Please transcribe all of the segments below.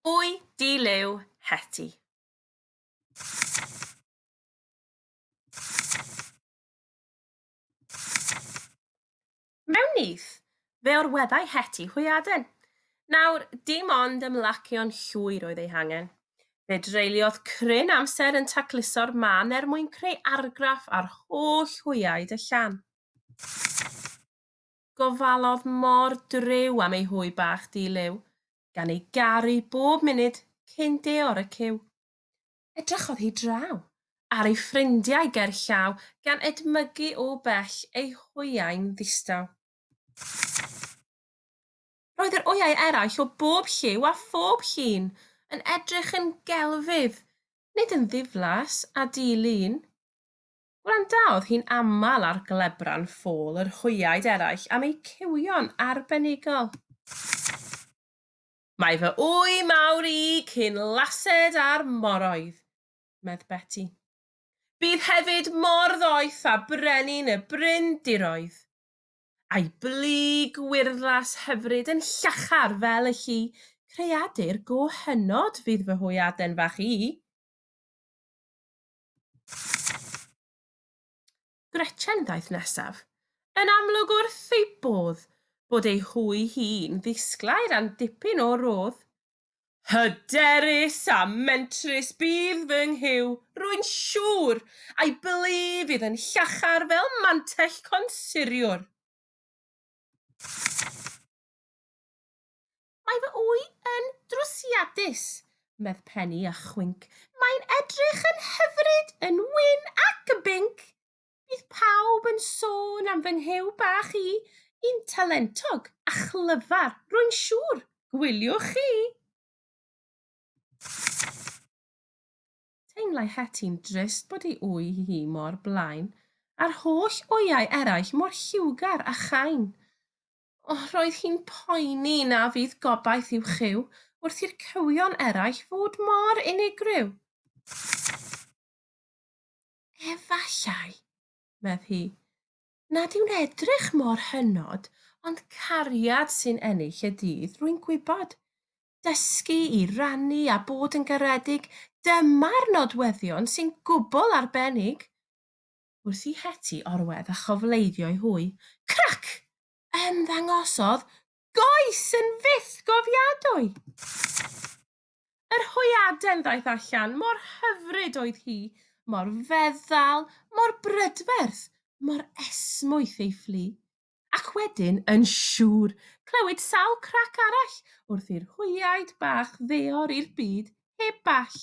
Wy di liw Hetty. Mewn nyth, fe orweddai Hetty hwyaden. Nawr, dim ond ymlacio'n llwyr oedd ei hangen. Fe dreuliodd cryn amser yn tacluso'r man er mwyn creu argraff ar holl hwyaid y llan. Gofalodd mor driw am ei hwy bach di-liw, gan ei garu bob munud cyn deor y cyw. Edrychodd hi draw ar ei ffrindiau ger llaw, gan edmygu o bell ei hwyau'n ddistaw. Roedd yr wyau eraill o bob lliw a phob llun yn edrych yn gelfydd, nid yn ddiflas a di-lun. Gwrandaodd hi'n aml ar glebran ffôl yr hwyaid eraill am eu cywion arbenigol. Mae fy wy mawr i cyn lased â'r moroedd, medd Beti. Bydd hefyd mor ddoeth â brenin y bryndiroedd. A'i blu gwyrddlas hyfryd yn llachar fel y lli, creadur go hynod fydd fy hwyaden fach i. Gretchen ddaeth nesaf, yn amlwg wrth ei bodd bod ei hwy hi'n ddisglair a'n dipyn o rodd. Hyderus a mentrus bydd fy nghyw, rwy'n siŵr, a'i blu fydd yn llachar fel mantell consuriwr. Mae fy wy yn drwsiadus, medd Penny â chwinc. Mae'n edrych yn hyfryd, yn wyn ac yn binc. Bydd pawb yn sôn am fy nghyw bach i, un talentog a chlyfar, rwy'n siŵr. Gwyliwch chi! Teimlai Hetty'n drist bod ei wy hi mor blaen, a'r holl wyau eraill mor lliwgar a chain. O, roedd hi'n poeni na fydd gobaith i'w chyw wrth i'r cywion eraill fod mor unigryw. Efallai, medd hi, nad yw'n edrych mor hynod, ond cariad sy'n ennill y dydd, rwy'n gwybod. Dysgu i rannu a bod yn garedig, dyma'r nodweddion sy'n gwbl arbennig. Wrth i Hetty orwedd a chofleiddio'i hwy, crac! Ymddangosodd goes yn fythgofiadwy! Yr hwyaden ddaeth allan, mor hyfryd oedd hi, mor feddal, mor brydferth, mor esmwyth ei phlu. Ac wedyn, yn siŵr, clywyd sawl crac arall wrth i'r hwyaid bach ddeor i'r byd heb ball.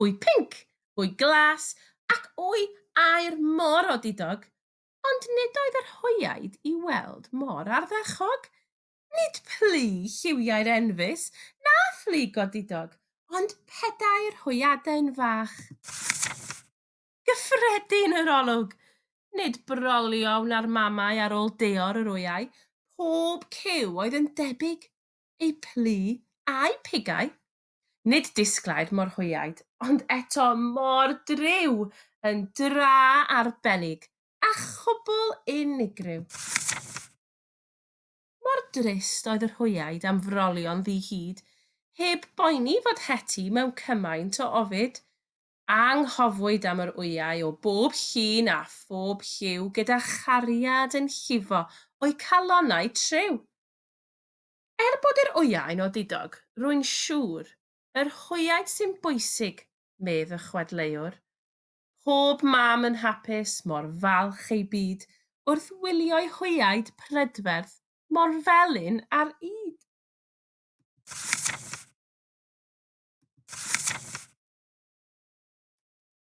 Wy pinc, wy glas ac wy aur mor odidog, ond nid oedd yr hwyaid i weld mor ardderchog. Nid plu lliwiau'r enfys na phlu godidog, ond pedair hwyaden fach. Gyffredin yr olwg! Nid brolio wna'r mamau ar ôl deor yr wyau, pob cyw oedd yn debyg, eu plu a'u pigau. Nid disglair mo'r hwyaid, ond eto mor driw, yn dra arbennig, a chwbl unigryw. Mor drist oedd yr hwyaid am frolio'n ddi-hid, heb boeni fod Hetty mewn cymaint o ofid. Anghofwyd am yr wyau o bob llun a phob lliw gyda chariad yn llifo o'u calonnau triw. Er bod yr wyau'n odidog, rwy'n siŵr, yr hwyaid sy'n bwysig, medd y chwedleuwr. Pob mam yn hapus, mor falch ei byd, wrth wylio'i hwyaid prydferth mor felyn ar ŷd.